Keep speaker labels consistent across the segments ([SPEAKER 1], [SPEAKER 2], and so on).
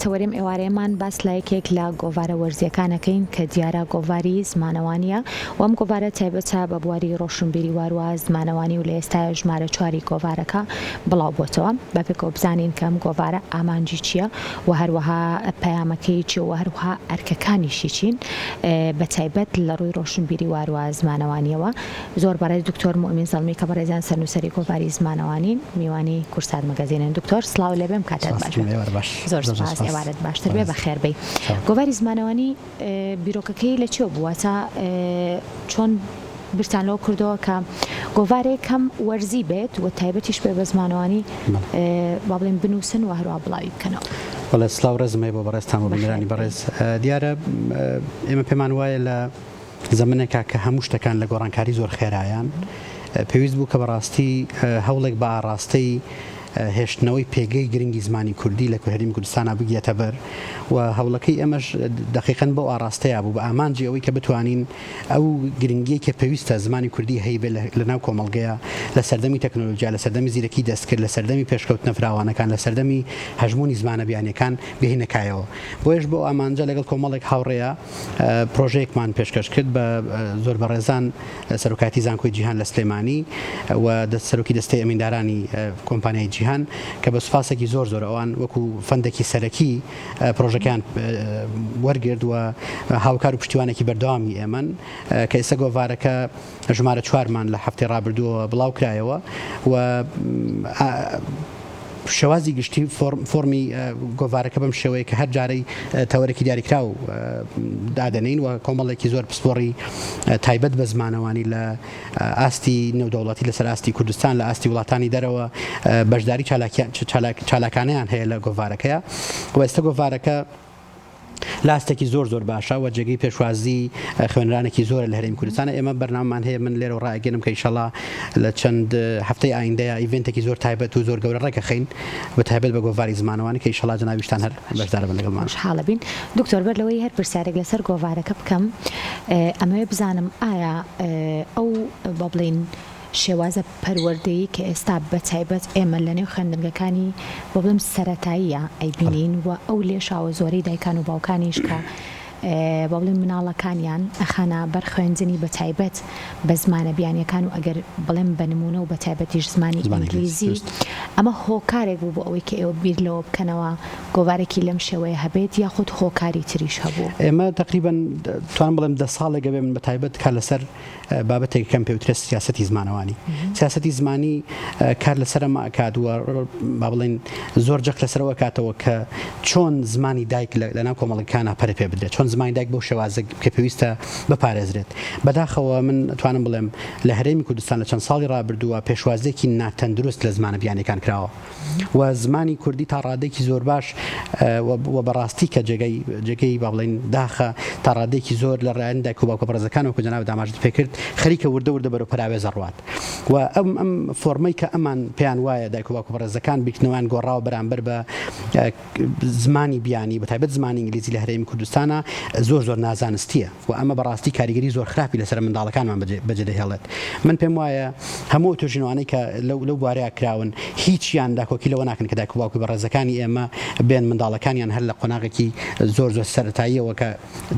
[SPEAKER 1] تەوەرێم ئێوارەیەمان باس لە یەکێک لە گۆڤارە وەرزییەکان ئەکەین کە دیارە گۆڤاری زمانەوانییە و ئەم گۆڤارە تایبەتە بە بواری ڕۆشنبیری واروا زمانەوانی و لە ئێستایا ژمارە چواری گۆڤارەکە بڵاو بۆتەوە. با پێکەوە بزانین کە ئەم گۆڤارە ئامانجی چییە و هەروەها پەیامەکەی چییە و هەروەها ئەرکەکانیشی چین بە تایبەت لە ڕووی ڕۆشنبیری واروا زمانەوانییەوە. زۆر بەڕێز دکتۆر موئمین زەڵمی کە بەڕێزیان سەرنووسەری گۆڤاری زمانەوانین میوانی کوردسات مەگەزینن. دکتۆر سڵاو لێبێ ئەم کاتەت باش بێ. زۆر سوپاس ئێوارەت باشتر بێ بەخێر بێی. گۆڤاری زمانەوانی بیرۆکەکەی لە چێ بوو واتە چۆن بیرتان لەوە کردەوە کە گۆڤارێک هەم وەرزی بێت و تایبەتیش بێ بە زمانەوانی با بڵێین بنووسن و هەروەها بڵاوی بکەنەوە؟
[SPEAKER 2] بەڵێ سڵاو ڕێزم هەیە بۆ بەڕێزتان و بینەرانی بەڕێز. دیارە ئێمە پێمان وایە لە زەمەنێکا کە هەموو شتەکان لە گۆڕانکاری زۆر خێرایان، پێویست بوو کە بەڕاستی هەوڵێک بە ئاڕاستەی هێشتنەوەی پێگەی گرنگی زمانی کوردی لە هەرێمی کوردستانا بگیرێتە بەر و هەوڵەکەی ئێمەش دەقیقەن بەو ئاڕاستەیا بوو بە ئامانجی ئەوەی کە بتوانین ئەو گرنگیەی کە پێویستە زمانی کوردی هەیبێ لە ناو کۆمەڵگەیا لە سەردەمی تەکنۆلۆجیا لە سەردەمی زیرەکی دەستکرد لە سەردەمی پێشکەوتنە فراوانەکان لە سەردەمی هەژموونی زمانە بیانیەکان بێینە کایەوە بۆیەش بەو ئامانجە لەگەڵ کۆمەڵێک هاوڕێیا پرۆژەیەکمان پێشکەش کرد بە زۆر بەڕێزان سەرۆکایەتی زانکۆی جیهان لە سلێمانی و سەرۆکی دەستەی ئەمیندارانی کۆمپانیای جیهان کە بە سوپاسێکی زۆر زۆر ئەوان وەکو فەندێکی سەرەکی پرۆژەکەیان وەرگرت و هاوکار و پشتیوانێکی بەردەوامی ئێمەن کە ئێستا گۆڤارەکە ژمارە چوارمان لە هەفتەی ڕابردووەوە بڵاو کرایەوە و شێوازی گشتی فۆرمی گۆڤارەکە بەم شێوەیە کە هەر جارەی تەوەرێکی دیاریکراو دادەنێین و کۆمەڵێکی زۆر پسپۆڕی تایبەت بە زمانەوانی لە ئاستی نێودەوڵەتی لەسەر ئاستی کوردستان لە ئاستی وڵاتانی دەرەوە بەشداری چالاکانەیان هەیە لە گۆڤارەکەیە و ئێستا گۆڤارەکە لە ئاستێکی زۆر زۆر باشە و جێگەی پێشوازی خوێنرانێکی زۆرە لە هەرێمی کوردستانە ئێمە بەرنامەمان هەیە من لێرەوە ڕائەگەیەنم کە ئیشەڵا لە چەند هەفتەی ئایندەیە event ێکی زۆر تایبەت و زۆر گەورە ڕێکەخەین بە تایبەت بە گۆڤاری زمانەوانی کە ئیشەڵا جەنابیشتان هەر بەشدارە بن لەگەڵمان.
[SPEAKER 1] خۆشحاڵە بین دکتۆر بەر لەوەی هەر پرسیارێک لەسەر گۆڤارەکە بکەم ئەمەوێ بزانم ئایا ئەو با بڵێین شێوازە پەروەردەیی کە ئێستا بە تایبەت ئێمە لە نێو خوێندنگەکانی با بڵێم سەرەتاییە ئەیبینین و ئەو لێشاوە زۆرەی دایکان و باوکانیش کە با بڵێم مناڵەکانیان ئەخەنە بەر خوێندنی بە تایبەت بە زمانە بیانیەکان و ئەگەر بڵێم بە نمونە و بە تایبەتیش زمانی ئینگلیزی ئەمە هۆکارێک بوو بۆ ئەوەی کە ئێوە بیر لەوە بکەنەوە گۆڤارێکی لەم شێوەیە هەبێت یاخود هۆکاری تریش هەبوو؟
[SPEAKER 2] ئێمە تەقریبەن توانم بڵێم دە ساڵێک ئەبێ من بە تایبەت کار لەسەر بابەتێک کەم پێوترێت سیاسەتی زمانەوانی. سیاسەتی زمانی کار لەسەر ئەمە ئەکات و با بڵێین زۆر جەخت لەسەر ئەوە ئەکاتەوە کە چۆن زمانی دایک لەناو کۆمەڵگەکانا پەرە پێ بدرێت، چۆن زمانی دایک بەو شێوازە کە پێویستە بپارێزرێت. بەداخەوە من ئەتوانم بڵێم لە هەرێمی کوردستان لە چەند ساڵی ڕابردووە پێشوازییەکی ناتەندروست لە زمانە بیانییەکان کراوە. و زمانی کوردی تا ڕادەیەکی زۆر باش و بەڕاستی کە جێگەی جێگەی با بڵێین داخە تا ڕادەیەکی زۆر لە ڕایەن دایک و باوکە بەڕێزەکانەوە کە جەنابت ئاماژەت پێ کرد خەریکە وردە وردە بەرەو پەراوێز ئەڕوات و ئەم ئەم فۆرمەی کە ئەمان پێیان وایە دایک و باوکە بەڕێزەکان بیرکردنەوەیان گۆڕاوە بەرامبەر بە زمانی بیانی بە تایبەت زمانی ئینگلیزی لە هەرێمی کوردستانە زۆر زۆر نازانستیە. و ئەمە بەڕاستی کاریگەری زۆر خراپی لەسەر منداڵەکانمان بەجێ دەهێڵێت. من پێم وایە هەموو ئەو توێژینەوانەی کە لەو لەو بوارەیا کراون هیچیان داکۆکی لەوە ناکەن کە دایک و باوکی بەڕێزەکانی ئێمە بێن منداڵەکانیان هەر لە قۆناغێکی زۆر زۆر سەرەتاییەوە کە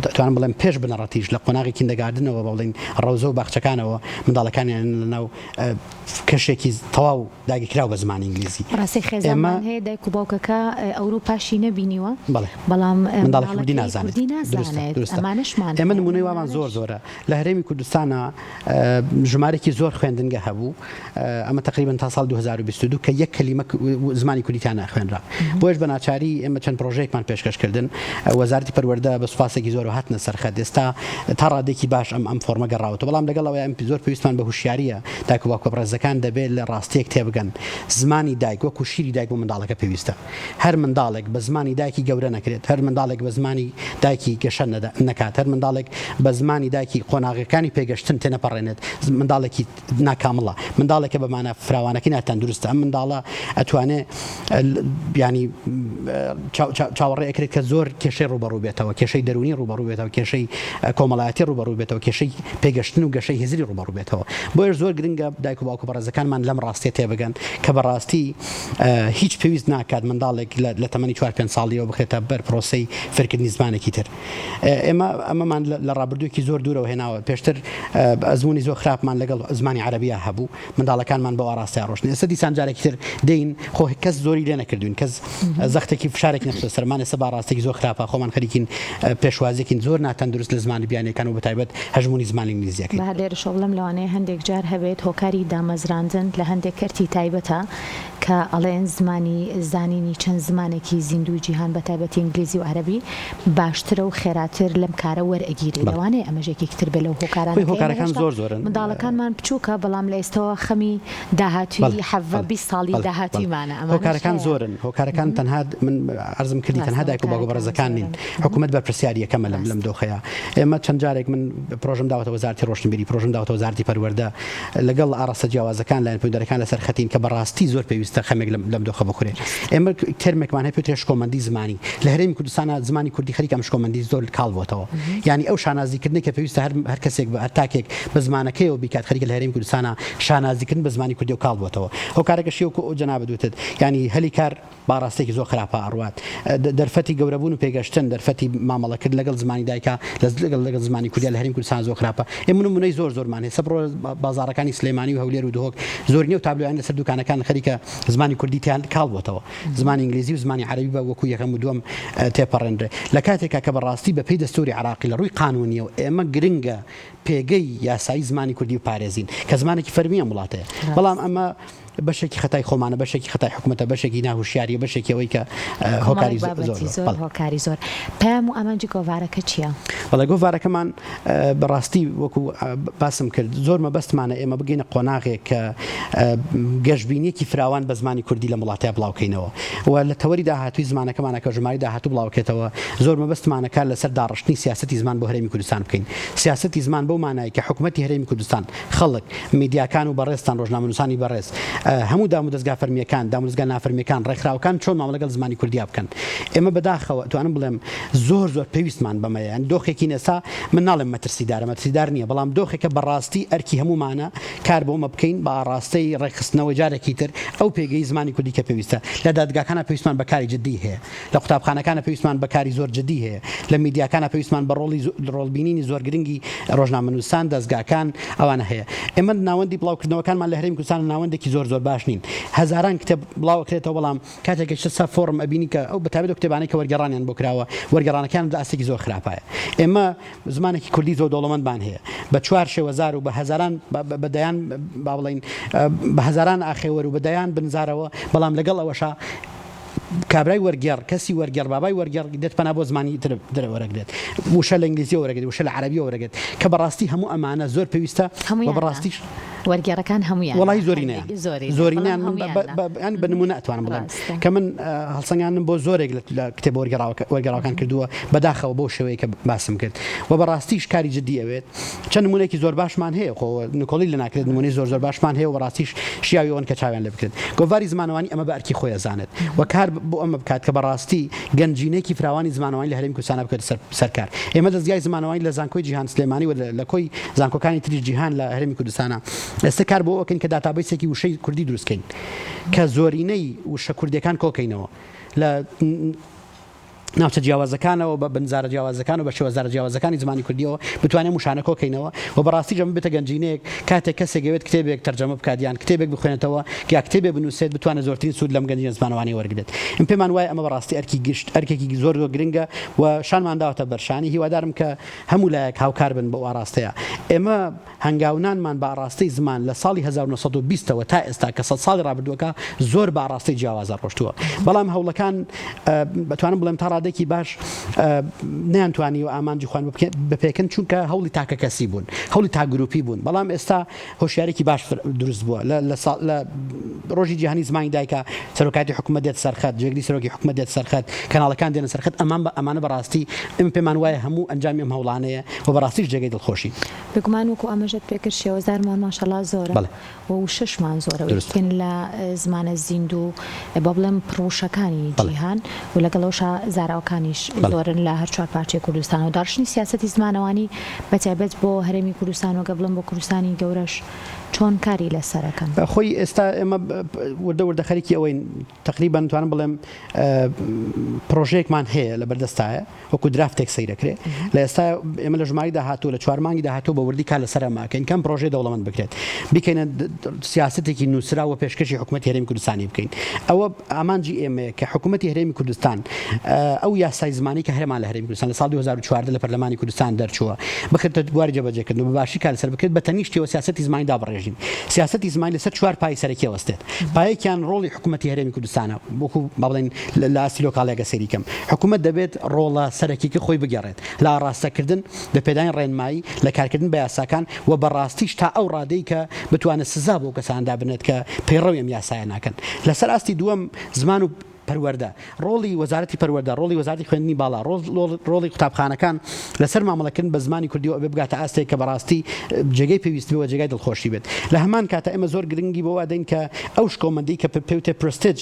[SPEAKER 2] دەتوانم بڵێم پێش بنەڕەتیش لە قۆناغی kindergarten ەوە بە بڵێین ڕەوزە و باخچەکانەوە منداڵەکانیان لەناو کەشێکی تەواو داگیرکراو بە زمانی ئینگلیزی.
[SPEAKER 1] ڕاستە خێزانمان هەیە دایک و باوکەکە ئەوروپاشی نەبینیوە
[SPEAKER 2] بەڵێ
[SPEAKER 1] بەڵام
[SPEAKER 2] منداڵەکەی کوردی نازانێت
[SPEAKER 1] کوردی نازانێت
[SPEAKER 2] دروستە
[SPEAKER 1] ئەمانەشمان
[SPEAKER 2] ئێمە نمونەی وامان زۆر زۆرە لە هەرێمی کوردستانا ژمارەیەکی زۆر خوێندنگە هەبوو ئەمە تەقریبەن تا ساڵ 2022 کە یەک کەلیمە زمانی کوردی تیا ناخوێنرا بۆیەش بە ناچاری ئێمە چەند پرۆژەیەکمان پێشکەش کردن وەزارەتی پەروەردە بە سوپاسێکی زۆرەوە هاتنە سەر خەت ئێستا تا ڕادەیەکی باش ئەم ئەم فۆرمە گەڕاوەتەوە بەڵام لەگەڵ ئەوەی ئەم زۆر پێویستمان بە هوشیارییە دایک و باوکە بەڕێزەکان دەبێت لە ڕاستییەک تێبگەن، زمانی دایک وەکو شیری دایک بۆ منداڵەکە پێویستە. هەر منداڵێک بە زمانی دایکی گەورە نەکرێت، هەر منداڵێک بە زمانی دایکی. گەشە نەکات، هەر منداڵێک بە زمانی دایکی قۆناغەکانی پێگەشتن تێنەپەڕێنێت، منداڵێکی ناکامڵە، منداڵێکە بە مانا فراوانەکەی ناتەندروستە، ئەم منداڵە ئەتوانێ یانی چاوەڕێ ئەکرێت کە زۆر کێشەی ڕووبەڕوو بێتەوە، کێشەی دەروونی ڕووبەڕوو بێتەوە، کێشەی کۆمەڵایەتی ڕووبەڕوو بێتەوە، کێشەی پێگەشتن و گەشەی هزری ڕووبەڕوو بێتەوە. بۆیەش زۆر گرنگە دایک و باوکە بەڕێزەکانمان لەم ڕاستیە تێبگەن کە بەڕاستی هیچ پێویست ناکات منداڵێک لە تەمەنی چوار پێنج ساڵیەوە بخرێتە بەر پرۆسەی فێرکردنی زمانێکی تر. ئێمە ئەمەمان لە ڕابردوویەکی زۆر دوورەوە هێناوە، پێشتر ئەزموونی زۆر خراپمان لەگەڵ زمانی عەرەبییا هەبوو، منداڵەکانمان بەو ئاڕاستەیە ڕۆشتن، ئێستا دیسان جارێکی تر دێین، خۆ کەس زۆری لێ نەکردووین، کەس زەختێکی فشارێکی نەخستە سەرمان، ئێستا بە ئاڕاستەیەکی زۆر خراپە خۆمان خەریکین پێشوازییەکین زۆر ناتەندروست لە زمانی بیانییەکان و بەتایبەت هەژموونی زمانی ئینگلیزییەکەی.
[SPEAKER 1] با لێرەشەوە بڵێم لەوانەیە هەندێک جار هەبێت هۆکاری دامەزراندن لە هەندێک کەرتی تایبەتە کە ئەڵێن زمانی زانینی چەند زمانێکی زیندووی جیهان بە تایبەتی ئینگلیزی و عەرەبی باشترە و خێراتر لەم کارە وەرئەگیرێ
[SPEAKER 2] بەڵێ.
[SPEAKER 1] لەوانەیە ئەمەش یەکێکی تر بێ لەو هۆکارانە
[SPEAKER 2] خۆی
[SPEAKER 1] کە ئێمە
[SPEAKER 2] هۆکارەکان
[SPEAKER 1] هێشتا
[SPEAKER 2] زۆر زۆرن.
[SPEAKER 1] منداڵەکانمان بچووکە بەڵام لە ئێستەوە خەمی داهاتووی
[SPEAKER 2] بەڵێ
[SPEAKER 1] حەڤە
[SPEAKER 2] بەڵێ
[SPEAKER 1] 20 ساڵی
[SPEAKER 2] بەڵێ بەڵێ
[SPEAKER 1] داهاتوویمانە ئەمانەش
[SPEAKER 2] هۆکارەکان
[SPEAKER 1] هەیە.
[SPEAKER 2] زۆرن هۆکارەکان تەنها من عەرزم کردی تەنها
[SPEAKER 1] ڕاستە
[SPEAKER 2] دایک و باوکە
[SPEAKER 1] هۆکارەکان
[SPEAKER 2] بەڕێزەکان نین
[SPEAKER 1] زۆرن.
[SPEAKER 2] حکوومەت بەرپرسیاری یەکەمە لەم لەم
[SPEAKER 1] ڕاستە.
[SPEAKER 2] دۆخەیا ئێمە چەند جارێک من پرۆژەم داوەتە وەزارەتی ڕۆشنبیری پرۆژەم داوەتە وەزارەتی پەروەردە لەگەڵ ئاڕاستە جیاوازەکان لایەن پەیوەندیدارەکان لەسەر خەتین کە بەڕاستی زۆر پێویستە خەمێک لەم دۆخە بخورێ. ئێمە تێرمێکمان هەیە پێوترێ شکۆمەندی زمانی. لە هەرێمی کوردستانا زمانی کوردی خەریکە ئەم شکۆمەندی زۆر کاڵ بۆتەوە. یانی ئەو شانازیکردنەی کە پێویستە هەر هەر کەسێک بە هەر تاکێک بە زمانەکەیەوە بیکات خەریکە لە هەرێمی کوردستانا شانازیکردن بە زمانی کوردیەوە کاڵ بۆتەوە. هۆکارەکەشی وەکوو ئەو جەنابت وتت یانی هەلی کار بە ئاڕاستەیەکی زۆر خراپا ئەڕوات. دەرفەتی گەورەبوون و پێگەشتن، دەرفەتی مامەڵەکردن لەگەڵ زمانی دایکا لەگەڵ لەگەڵ زمانی کوردیا لە هەرێمی کوردستان زۆر خراپە. ئێمە نموونەی زۆر زۆرمان هەیە. بڕۆ بازاڕەکانی سلێمانی و هەولێر و دهۆک زۆرینەی ئەو تابلۆیانە لەسەر دوکانەکان خەریکە زمانی کوردی تیا کاڵ بۆتەوە. زمانی ئینگلیزی و زمانی عەرەبی بە وەکوو یەکەم و دووەم تێپەڕێنرێ. لە کاتێکا کە بەڕاستی بەپێی دەستووری عێراقی لە ڕووی قانوونییەوە ئێمە گرنگە پێگەی یاسایی زمانی کوردی بپارێزین کە زمانێکی فەرمی ئەم وڵاتەیە. بەڵام ئەمە بەشێکی خەتای خۆمانە، بەشێکی خەتای حکومەتە، بەشێکی ناهوشیاریە، بەشێکی ئەوەی کە هۆکاری
[SPEAKER 1] کۆمەڵێک بابەتی
[SPEAKER 2] زۆر
[SPEAKER 1] زۆر
[SPEAKER 2] بەڵێ.
[SPEAKER 1] هۆکاری زۆر. پەیام و ئامانجی گۆڤارەکە چییە؟
[SPEAKER 2] بەڵێ گۆڤارەکەمان بەڕاستی وەکو باسم کرد زۆر مەبەستمانە ئێمە بگەینە قۆناغێک کە گەشبینیەکی فراوان بە زمانی کوردی لەم وڵاتەیا بڵاوکەینەوە و لە تەوەری داهاتووی زمانەکەمانە کە ژمارەی داهاتوو بڵاوکرێتەوە زۆر مەبەستمانە کار لەسەر داڕشتنی سیاسەتی زمان بۆ هەرێمی کوردستان بکەین. سیاسەتی زمان بەو مانای کە حکومەتی هەرێمی کوردستان خەڵک، میدیاکان و بەڕێزتان ڕۆژنامەنووسانی بەڕێز، هەموو دامودەزگا فەرمییەکان، دامودەزگا نافەرمییەکان، ڕێکخراوەکان چۆن مامەڵە لەگەڵ زمانی کوردیا بکەن. ئێمە بەداخەوە ئەتوانم بڵێم زۆر زۆر پێویستمان بەمەیە. یانی دۆخێکین ئێستا من ناڵێم مەترسیدارە، مەترسیدار نییە، بەڵام دۆخێکە بەڕاستی ئەرکی هەموومانە کار بۆ ئەمە بکەین بە ئاڕاستەی ڕێکخستنەوەی جارێکی تر ئەو پێگەی زمانی کوردی کە پێویستە. لە دادگاکانا پێویستمان بە کاری جددی هەیە. لە قوتابخانەکانا پێویستمان بە کاری زۆر جدی هەیە، لە میدیاکانا پێویستمان بە ڕۆڵی ڕۆڵبینینی زۆر گرنگی ڕۆژنامەنووسان، دەزگاکان، ئەوانە هەیە. ئێمە ناوەندی بڵاوکردنەوەکانمان لە هەرێمی کوردستان ناوەندێکی زۆر زۆر باش نین. هەزاران کتێب بڵاو ئەکرێتەوە بەڵام کاتێک گەشتە سەر فۆڕم ئەبینی کە ئەو بەتایبەت ئەو کتێبانەی کە وەرگێڕانیان بۆ کراوە وەرگێڕانەکەیان لە ئاستێکی زۆر خراپایە. ئێمە زمانێکی کوردی زۆر دەوڵەمەندمان هەیە بە چوار شێوەزار و بە هەزاران بە دەیان با بڵێین بە هەزاران ئاخێوەر و بە دەیان بنزارەوە بەڵام لەگەڵ ئەوەشا کابرای وەرگێڕ، کەسی وەرگێڕ، بابای وەرگێڕ دێت پەنا بۆ زمانی تر تر وەرەگرێت. وشە لە ئینگلیزییەوە وەرەگرێت، وشە لە عەرەبییەوە وەرەگرێت. کە بەڕاستی هەموو ئەمانە زۆر پێویستە و
[SPEAKER 1] هەموویان نا.
[SPEAKER 2] بەڕاستیش
[SPEAKER 1] وەرگێڕەکان هەموویان نا.
[SPEAKER 2] وەڵاهی زۆرینەیان.
[SPEAKER 1] هەندێک زۆرینە. بەڵام
[SPEAKER 2] زۆرینەیان من
[SPEAKER 1] هەموویان
[SPEAKER 2] بە
[SPEAKER 1] نا.
[SPEAKER 2] بە یانی بە نموونە ئەتوانم بڵێم
[SPEAKER 1] ڕاستە.
[SPEAKER 2] کە من هەڵسەنگاندنم بۆ زۆرێک لە لە کتێبە وەرگێڕاوەکە وەرگێڕاوەکان کردووە، بەداخەوە بەو شێوەیەی کە باسم کرد. و بەڕاستیش کاری جدی ئەوێت. چەند نموونەیەکی زۆر باشمان هەیە، خۆ نکۆڵی لێ ناکرێت نموونەی زۆر زۆر باشمان هەیە و بەڕاستیش شیاوی ئەوەن کە چاویان لێ بکرێت. گۆڤاری زمانەوانی ئەمە بە ئەرکی خۆی ئەزانێت و کار بۆ ئەمە بکات کە بەڕاستی گەنجینەیەکی فراوانی زمانەوانی لە هەرێمی کوردستانا بکەوێتە سەر سەر کار. ئێمە دەزگای زمانەوانی لە زانکۆی جیهان سلێمانی و لە کۆی زانکۆکانی تری جیهان لە هەرێمی کوردستانا ئێستا کار بۆ ئەوە کەین کە database ێکی وشەی کوردی دروست کەین کە زۆرینەی وشە کوردیەکان کۆکەینەوە لە ناوچە جیاوازەکانەوە بە بنزارە جیاوازەکان و بە شێوەزارە جیاوازەکانی زمانی کوردیەوە بتوانێت ئەم وشانە کۆکەینەوە و بەڕاستیش ئەمە بێتە گەنجینەیەک کاتێک کەسێک ئەوێت کتێبێک تەرجەمە بکات یان کتێبێک بخوێنێتەوە یا کتێبێ بنووسێت بتوانێت زۆرترین سوود لەم گەنجینە زمانەوانیە وەرگرێت. ئێمە پێمان وایە ئەمە بەڕاستی ئەرکی گشت ئەرکێکی زۆر زۆر گرنگە و شانمان داوەتە بەر شانی هیوادارم کە هەموو لایەک هاوکار بن بەو ئاڕاستەیە. ئێمە هەنگاونانمان بە ئاڕاستەی زمان لە ساڵی 1920 ەوە تا ئێستا کە سەد ساڵی ڕابردووەکە زۆر بە ئاڕاستەی جیاوازا ڕۆشتووە بەڵام هەوڵەکان ئەتوانم بڵێم تا ڕادەیەک. ڕادەیەکی باش نەیانتوانیوە ئامانجی خۆیان بپێکن چونکە هەوڵی تاکەکەسی بوون، هەوڵی تاک گروپی بوون، بەڵام ئێستا هۆشیاریی باش دروست بووە لە ڕۆژی جیهانی زمانی دایکە سەرۆکایەتی حکومەت دێت سەرخەت، جێگری سەرۆکی حکومەت دێت سەرخەت، کەناڵەکان دێنە سەرخەت، ئەمان ئەمانە بەڕاستی ئێمە پێمان وایە هەموو ئەنجامی ئەم هەوڵانەیە و بەڕاستیش جێگەی دڵخۆشین.
[SPEAKER 1] بێگومان وەکو ئاماژەت پێکرد شێوەزارمان ماشەڵا زۆرە. و وشەشمان زۆرە و یەکێکن لە زمانە زیندوو با بڵێم پڕ وشەکانی جیهان و لەگەڵ ئەوشا زاراوەکانیش زۆرن لە هەر چوار پارچەی کوردستان و داڕشتنی سیاسەتی زمانەوانی بە تایبەت بۆ هەرێمی کوردستان و گەر بڵێم بۆ کوردستانی گەورەش چۆن کاری لەسەر ئەکەن؟
[SPEAKER 2] خۆی ئێستا ئێمە وردە وردە خەریکی ئەوەین تەقریبەن توانم بڵێم پرۆژەیەکمان هەیە لە بەردەستایە وەکو draft ێک سەیرەکرێ لە ئێستا ئێمە لە ژماری داهاتوو لە چوار مانگی داهاتوو بە وردی کار لەسەر ئەمە ئەکەین کەم پرۆژەی دەوڵەمەند بکرێت بیکەینە سیاسەتێکی نووسراو و پێشکەشی حکوومەتی هەرێمی کوردستانی بکەین ئەوە ئامانجی ئێمەیە کە حکوومەتی هەرێمی کوردستان ئەو یاسای زمانی کە هەرمان لە هەرێمی کوردستان لە ساڵ 2014 لە پەرلەمانی کوردستان دەرچووە بخرێتە بواری جێبەجێکردن و بە باشی کار لەسەر بکرێت بە تەنیشتەوە سیاسەتی زمانی دابڕێژین سیاسەتی زمانی لەسەر چوار پای سەرەکی ئەوەستێت پایەکیان ڕۆڵی حکوومەتی هەرێمی کوردستانە وەکو با بڵێین لە ئاستی local ێکە سەیری کەم حکوومەت دەبێت ڕۆڵە سەرەکیکە خۆی بگێڕێت لە ئاڕاستەکردن لە پێدانی ڕێنمایی لە کارکردن بە یاساکان و بەڕاستیش تا ئەو ڕادەی کە بتوانێت سزا بۆ کەسان دابنێت کە پەیڕەوی ئەم یاسایە ناکەن لەسەر ئاستی دووەم زمان و پەروەردە، ڕۆڵی وەزارەتی پەروەردە، ڕۆڵی وەزارەتی خوێندنی باڵا، ڕۆڵی قوتابخانەکان لەسەر مامەڵەکردن بە زمانی کوردیەوە ئەبێ بگاتە ئاستێک کە بەڕاستی جێگەی پێویست بێ و جێگای دڵخۆشی بێت. لە هەمان کاتا ئێمە زۆر گرنگی بەوە ئەدەین کە ئەو شکۆمەندی کە پێوتێ prestige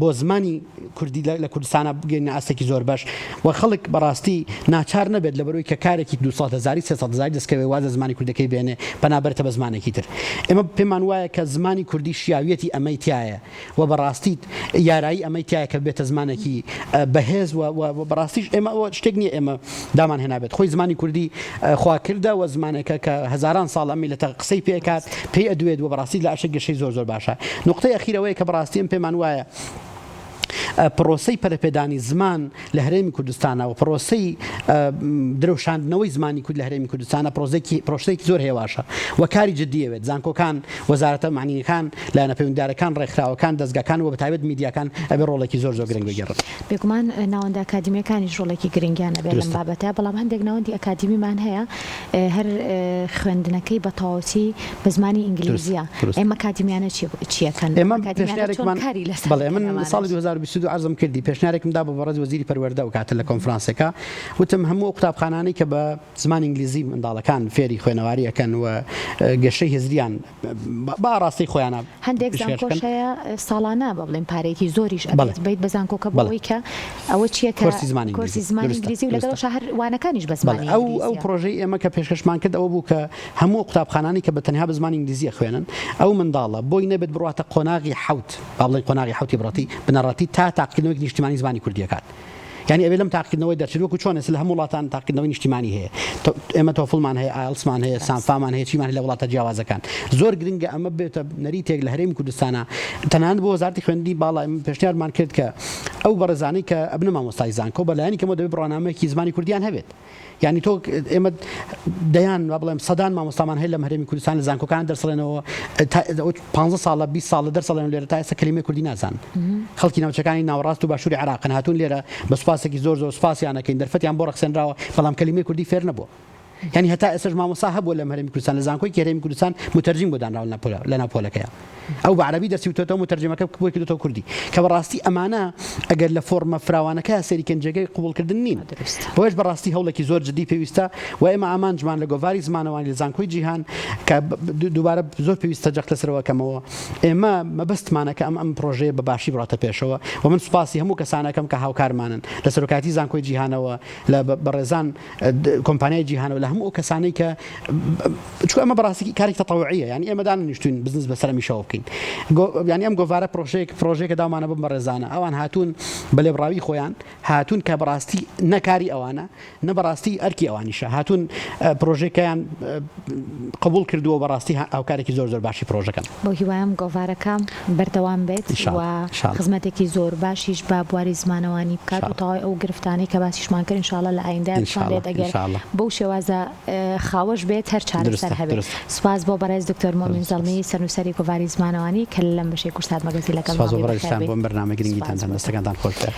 [SPEAKER 2] بۆ زمانی کوردی لە کوردستانا بگەینە ئاستێکی زۆر باش و خەڵک بەڕاستی ناچار نەبێت لەبەرئەوەی کە کارێکی 200 هەزاری 300 هەزاری دەستکەوێ واز لە زمانی کوردەکەی بێنێ پەنا بەرێتە بە زمانێکی تر. ئێمە پێمان وایە کە زمانی کوردی شیاویەتی ئەمەی تیایە. و بەڕاستیت یارایی ئەمەی تیایە کە ببێتە زمانێکی بەهێز و و بەڕاستیش ئێمە ئەوە شتێک نییە ئێمە دامان هێنابێت خۆی زمانی کوردی خوا کردە و زمانێکە کە هەزاران ساڵ ئەم میللەتە قسەی پێ ئەکات پێی ئەدوێت و بەڕاستی لە ئەشێک گەشەی زۆر زۆر باشە نوقتەی ئەخیر ئەوەیە کە بەڕاستی ئەم پێمان وایە پرۆسەی پەرەپێدانی زمان لە هەرێمی کوردستانە و پرۆسەی درەوشاندنەوەی زمانی کورد لە هەرێمی کوردستانە پرۆزێکی پرۆسەیەکی زۆر هێواشە و کاری جدیەوێت زانکۆکان وەزارەتە مەعنییەکان لایەنە پەیوەندیدارەکان ڕێکخراوەکان دەزگاکان و بەتایبەت میدیاکان ئەبێ ڕۆڵێکی زۆر زۆر گرنگ بگێڕن.
[SPEAKER 1] بێگومان ناوەندە ئەکادیمییەکانیش ڕۆڵێکی گرنگیان ئەبێ لەم بابەتە، بەڵام هەندێک ناوەندی ئەکادیمیمان هەیە هەر خوێندنەکەی بە تەواوەتی بە زمانی ئینگلیزییە، ئەم ئەکادیمیانە چی ئەکەن؟
[SPEAKER 2] ئێمە پێشنیارێکمان بەڵێ من ساڵی 2022 عەرزم کردی پێشنیارێکم دا بۆ بەڕێز وەزیری پەروەردە ئەو کاتە لە کۆنفرانسێکا وتم هەموو ئەو قوتابخانانەی کە بە زمانی ئینگلیزی منداڵەکان فێری خوێنەواری ئەکەن و گەشەی هزریان بە ئاڕاستەی خۆیانە
[SPEAKER 1] هەندێک زانکۆش هەیە ساڵانە بە بڵێن پارەیەکی زۆریش ئەبێت بیت بە زانکۆکە بۆ ئەوەی کە ئەوە چییە کە
[SPEAKER 2] کۆرسی زمانی
[SPEAKER 1] کۆرسی زمانی ئینگلیزی و لەگەڵ هەر وانەکانیش بە زمانی
[SPEAKER 2] ئەو ئەو پرۆژەی ئێمە کە پێشکەشمان کرد ئەوە بوو کە هەموو قوتابخانانی کە بە تەنها بە زمانی ئینگلیزی ئەخوێنن ئەو منداڵە بۆی نەبێت بڕواتە قۆناغی حەوت با بڵێن قۆناغی حەوتی بڕەتی بنەڕەتی تا تاقیکردنەوەی نیشتیمانی زمانی کوردی ئەکات یانی ئەبێ لەم تاقیکردنەوەی دەرچێت وەکو چۆن ئێستا لە هەموو وڵاتان تاقیکردنەوەی نیشتیمانی هەیە ئێمە TOEFL مان هەیە IELTS مان هەیە SAMFA مان هەیە چیمان هەیە لە وڵاتە جیاوازەکان زۆر گرنگە ئەمە بێتە نەریتێک لە هەرێمی کوردستانە تەنانەت بۆ وەزارەتی خوێندنی باڵا ئێمە پێشنیارمان کرد کە ئەو بەڕێزانەی کە ئەبنە مامۆستای زانکۆ بە لایەنی کەمەوە دەبێت بڕوانامەیەکی زمانی کوردیان هەبێت یانی تۆ ئێمە دەیان با بڵێم سەدان مامۆستامان هەیە لەم هەرێمی کوردستان لە زانکۆکان دەرسڵێنەوە پ ساڵە 20 ساڵە دەرسڵێن لێرە تا ئێستا کەلیمەی کوردی نازان خەڵکی ناوچەکانی ناوەڕاست و باشووری عێراقن هاتوون لێرە بە سوپاسێکی زۆر زۆر سوپاسیان ئەکەین دەرفەتیان بۆ ڕەخسێنراوە بەڵام کەلیمەی کوردی فێر نەبووە یانی هەتا ئێستاش مامۆستا هەبووە لەم هەرێمی کوردستان لە زانکۆی هەرێمی کوردستان متەرجیم بۆ دانراوە لەناو پۆلەکەیا ئەو بە عەرەبی دەرسی وتۆتەوە متەرجمەکە بۆی کردۆتەوە کوردی کە بەڕاستی ئەمانە ئەگەر لە فۆرمە فراوانەکە سەیری کەن جێگەی قبوڵکردن نین بۆیەش بەڕاستی هەوڵێکی زۆر جدی پێویستە و ئێمە ئامانجمان لە گۆڤاری زمانەوانی لە زانکۆی جیهان کە دووبارە زۆر پێویستە جەخت لەسەرەوە کەمەوە ئێمە مەبەستمانە کە ئەم ئەم پرۆژەیە بە باشی بڕاتە پێشەوە و من سوپاسی هەموو کەسانەکەم کە هاوکارمانن لە سەرۆکایەتی زانکۆی جیهانەوە لە بەڕێزان کۆمپانیای جیهانەوە لە هەموو ئەو کەسانەی کە چونکە ئەمە بەڕاستی کارێکی تەتەوعیە یانی ئێمە دانەنیشتوین بزنس بەسەر ئەمیشەوە بکەین یانی ئەم گۆڤارە پرۆژەیەک پرۆژەیەکە داومانە بم بەڕێزانە ئەوان هاتوون بە لێبڕاوی خۆیان هاتوون کە بەڕاستی نەکاری ئەوانە نە بەڕاستی ئەرکی ئەوانیشە هاتوون پرۆژەکەیان قبول کردووە بەڕاستی هاوکارێکی زۆر زۆر باشی پرۆژەکەن.
[SPEAKER 1] بەو هیوایەم گۆڤارەکە بەردەوام بێت و خزمەتێکی زۆر باشیش بە بواری زمانەوانی بکات و تەواوی ئەو گرفتانەی کە باسیشمان کرد ان شاء اللە لە ئایندە بتوانرێت ئەگەر بەو شێوازە خاوەش بێت هەر چارەسەر هەبێت. سوپاس بۆ بەڕێز دکتۆر مۆمین زەڵمی سەرنووسەری گۆڤاری زمانەوانی کە لەم بەشەی کوردسات مەگەزین لەگەڵمان
[SPEAKER 2] سوپاس بۆ
[SPEAKER 1] بووی.
[SPEAKER 2] بەڕێزتان
[SPEAKER 1] بەخێربێیت.
[SPEAKER 2] بۆ ئەم بەرنامە گرنگیتان
[SPEAKER 1] سوپاس بۆ تۆ.
[SPEAKER 2] دەستەکانتان خۆش بێت.